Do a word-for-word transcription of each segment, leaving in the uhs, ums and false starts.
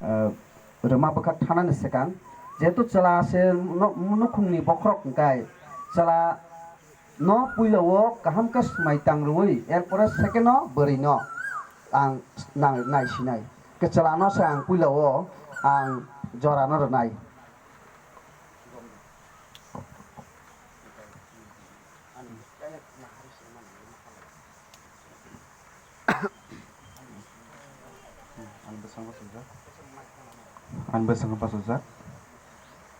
Ah, rwma bwkha thanani swkang, jehetu chwla se no-, nukhungni bokhorok hwnkhe chwla no puila o kaham khe swmai tang rwui, erpore second o bwrwi no ang nang-, naisinai. Khe chwla no se ang puila o ang jora no rwnai. Ani bwskango swijak. Ani bwskango bachajak.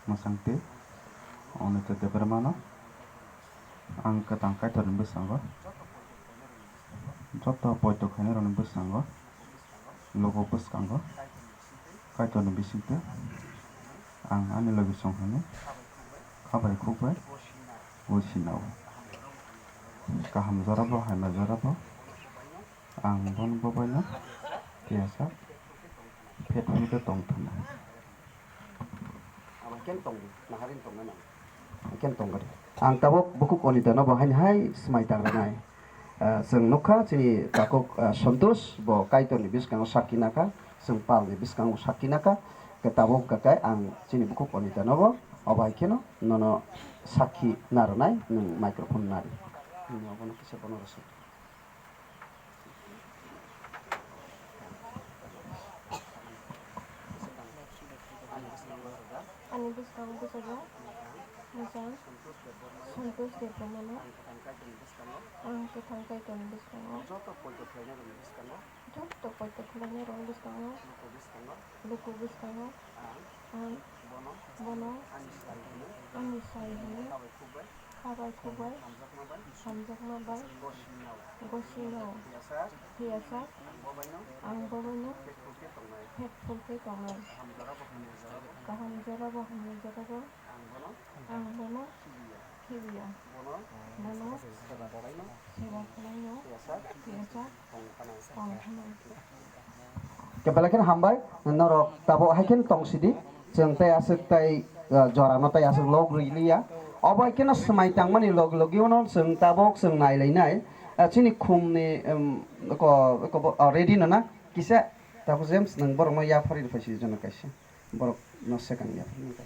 Mwsangtwi Anita Debbarmano ang kwthang Kaitorni bwskango joto poito khainairokni bwskango, luku bwskango, Kaitorni bisingtwi ang ani logisong hwnwi kha bai khuk bai gosina-o. Kaham jora bo, hamya jora bo ang bono bo baino tiyasa phet phul khe tong thangna. Abo khe tong di, naharni tong nai nang. Khe tong di. Ang tabuk bukhuk Anita no bo haini hai swmai tang rwnai. Ah, chwng nukha chini takhuk, ah, Santosh bo Kaitorni bwskango sakki nakha, chwng palni bwskango sakki nakha. Khe tabuk hwnkha khe ang chini bukhuk Anita no bo obo hai kheno nono sakki narwnai, nwng microphone nari. Nwng obono kisa bono rwsong. Ani bwskango bwsajak, mwchang Santosh Debbarmano ang kwthang Kaitorni bwskango, joto poito khlainairokni bwskango, luku bwskango ang bono ani sai hwnwi kha bai khuk bai hamjakma bai gosino, phiya sak ang bo baino phet phul khe tongnai. Kaham jora bo, hamya jora bo ang bono khibiya, bono seba khwlaino, phiya sak tong thangna. Khe belai kheno hambai, norok tabuk hai kheno tong sidi, chwng tei aswk tei, ah, jorano tei aswk log rwi liya. Obo hai kheno swmai tangmani log logiono chwng tabuk chwng nai lainai, ah, chini khumni, em, ko, ko, ah, ready no na kisa, tabuk James nwng borokno yaphar rw phai si jono kaisa, borokno second yaphar rw phai.